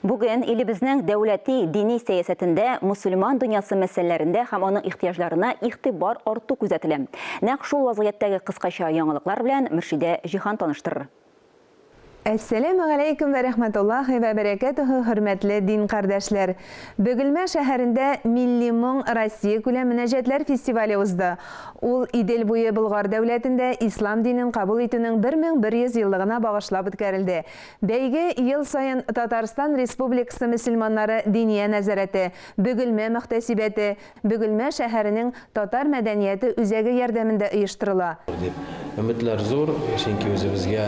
Бүген илебезнең дәүләти дини сәясәтендә мөселман дөньясы мәсьәләләрендә һәм аның ихтыяҗларына игътибар арту күзәтелә. Нәкъ шул вазгыятьтәге кыскача яңалыклар белән Мөршидә Җиһан таныштырыр. Әссәләмү галәйкүм вә рәхмәтуллаһи вә бәрәкәтүһү, хөрмәтле дин кардәшләр! Бөгелмә шәһәрендә Милли моң Россиякүләм мөнәҗәтләр фестивале узды. Ул Идел буе Болгар дәүләтендә ислам динен кабул итүнең 1100 еллыгына багышлап үткәрелде. Бәйге ел саен Татарстан Республикасы мөселманнары Диния нәзарәте, Бөгелмә мөхтәсибәте, Бөгелмә шәһәренең Татар мәдәнияте үзәге ярдәмендә оештырыла. Дип. Өметләр зур, чөнки үзебезгә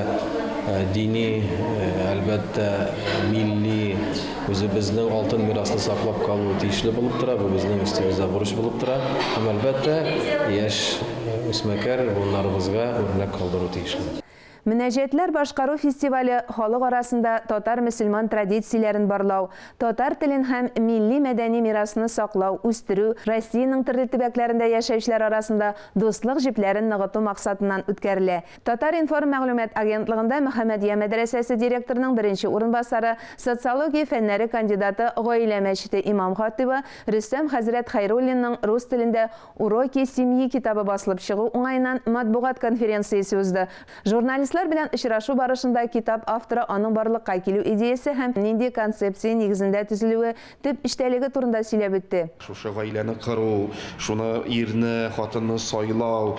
дини, әлбәттә, милли, үзебезнең алтын мирасны саклап калу тиешле булып тора, бу безнең өстебездә бурыч булып тора. Һәм, әлбәттә, яшь үсмәкәр буыннарыбызга үрнәк калдыру тиешле. Мөнәҗәтләр башкару фестивале халык арасында татар-мөселман традицияләрен барлау, татар телен һәм милли-мәдәни мирасны саклау, үстерү, Россиянең төрле төбәкләрендә яшәүчеләр арасында дуслык җепләрен ныгыту максатыннан үткәрелә. Татар-информ мәгълүмат агентлыгында Мөхәммәдия мәдрәсәсе директорының беренче урынбасары, социология фәннәре кандидаты, Гаилә мәчете имам-хатыйбы Рөстәм хәзрәт Хәйруллинның рус телендә Уроки семьи китабы басылып чыгу уңаеннан матбугат конференциясе узды. Журналистлар белән очрашу барышында китап авторы аның барлыкка килү идеясе һәм нинди концепция нигезендә төзелүе, төп эчтәлеге турында сөйләп үтте. Шушы гаиләне кору, шуны ирне, хатынны сайлау,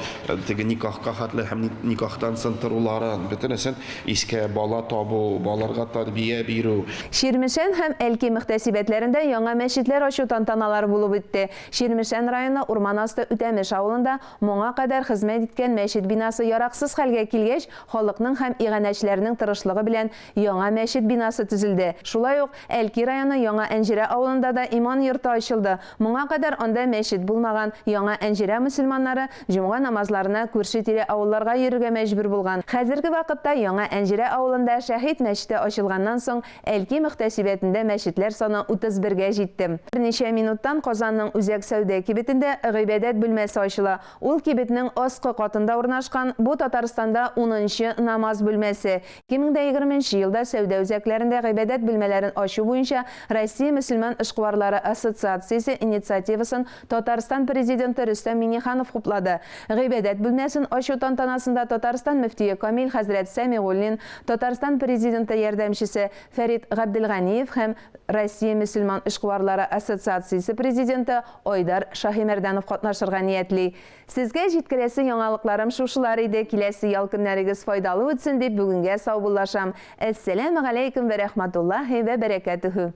теге никахка хәтле һәм никахтан соң торуларын, бөтенесен искә, бала табу, баларга тәрбия бирү. Чирмешән һәм Әлки мөхтәсибәтләрендә яңа мәчетләр ачу тантаналары булып үтте. Чирмешән районы Урман асты Үтәмеш авылында моңа кадәр хезмәт иткән мәчет бинасы яраксыз хәлгә килгәч, халыкның һәм иганәчеләрнең тырышлыгы белән яңа мәчет бинасы төзелде. Шулай ук Әлки районы Яңа Әнҗерә авылында да иман йорты ачылды. Моңа кадәр анда мәчет булмаган, Яңа Әнҗерә мөселманнары җомга намазларына күрше-тирә авылларга йөрергә мәҗбүр булган. Хәзерге вакытта Яңа Әнҗерә авылында Шәһит мәчете ачылганнан соң Әлки мөхтәсибәтендә мәчетләр саны 31 гә җитте. Берничә минуттан Казанның үзәк сәүдә кибетендә гыйбадәт бүлмәсе ачыла. Ул кибетнең аскы катында урнашкан, бу Татарстанда унынчы намаз бүлмәсе. 2020 нче елда сәүдә үзәкләрендә гыйбадәт бүлмәләрен ачу буенча Россия мөселман эшкуарлары ассоциациясе инициативасын Татарстан Президенты Рөстәм Миңнеханов хуплады. Гыйбадәт бүлмәсен ачу тантанасында Татарстан мөфтие Камил хәзрәт Сәмигуллин, Татарстан Президенты ярдәмчесе Фәрит Габделганиев һәм Россия мөселман эшкуарлары ассоциациясе президенты Айдар Шаһимәрдәнов катнашырга ниятли. Сезгә җиткерәсе яңалыкларым шушылар иде, киләсе ял көннәрегез файдалы үтсен дип бүгенгә саубуллашам. Әссәләмегаләйкүм вә рәхмәтуллаһи вә бәрәкәтүһү.